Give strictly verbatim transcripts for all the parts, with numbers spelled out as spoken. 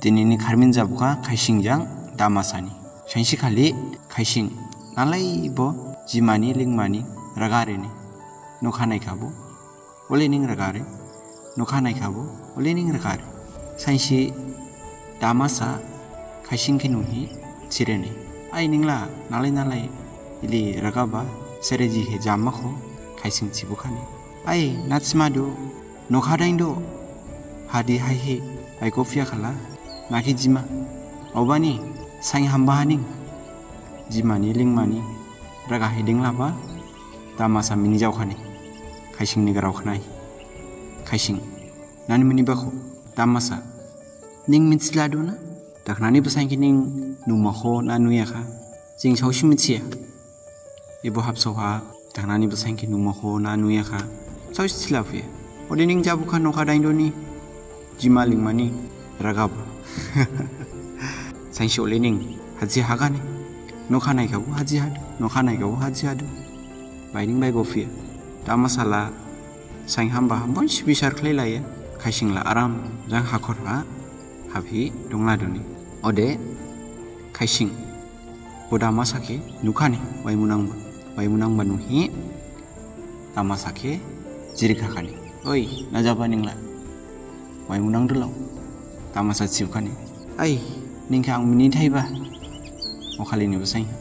Dinini kharmin jabukha Khaising jang Damasa ni. Sainsi khali Khaising nalaibo jimani lingmani raga rene. Nokha naikhabo, ole ning raga re. Nokha naikhabo, ole ning raga re. Sainsi Damasa Khaising khe nuhi thirene. Ai ningla nalai nalai ili ragaba sereji he jamakho? Khaising thibukhane. Ai nathima du, nokha dain du. Hadi haihi baikophiya khala, nakhe jima. Obani sain hamba haning jimani lingmani raga hi dinglaba Damasa minijaokhane. Khaising ni grao khnai. Khaising, nani minibakho? Damasa, ning mithiladu na? Dakhnani basain khe ning numakho na nuyakha? Jing saosi mithiya. Ebo habsaoha dakhnani basain khe numakho na nuyakha, saosi thilaphuya. Ode ning jabukha nokha dain duni jima lingmani ragaba. Sainsi ole ning haji hagane. Nokha naikhabo haji hadu, nokha naikhabo haji hadu. Baining baigophiya. Damasa la sain hamba bonsi bisar khlailaya. Khaising la aram jang hakhor ha habhi dongladuni. Ode Khaising bo Damasa khe nukhane, waimunangba. Waimunangba nuhi Damasa khe jirikhakhane. Oi, najaba ningla? Waimunang dulao. Damasa thibukhane. Ai, ningkhe ang minithaiba. Okhalini basain ha.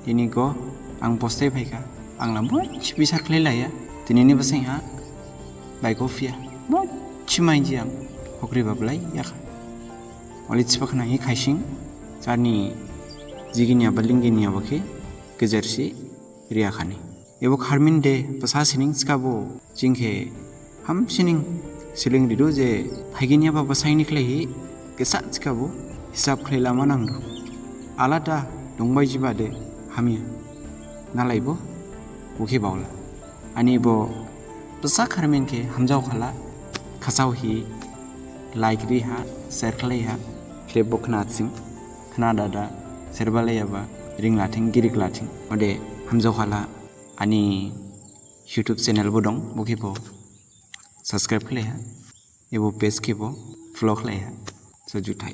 Dini go ang postai phaikha. Ang la bonsi bisar khlailaya. Dinini basain ha baikophiya. Bonsi mainji ang. Hokri bablai yakha. Oli thibakhana hi Khaising jarni jiginyaba lingginyaba khe gejersi riyakhane. Ebo kharmin de basa sining thikhabo jing khe hamsining sling ridu je phaiginyaba basain ni khlaihi gesa thikhabo hisab khlailama nangdu. Alada dongbaijiba de hamya. Nalaibo bo khe baola. Ani bo basa kharmin khe hamjaokhala, khasaohi like riha, share khlaiha. Khrip bo khnathing, khnadada, serba laiyaba ringlathing, giriklathing. Ode hamjaokhala ani YouTube channel bo dong, bo khe bo subscribe khlaiha. Ebo page khe bo follow khlaiha. So juthai.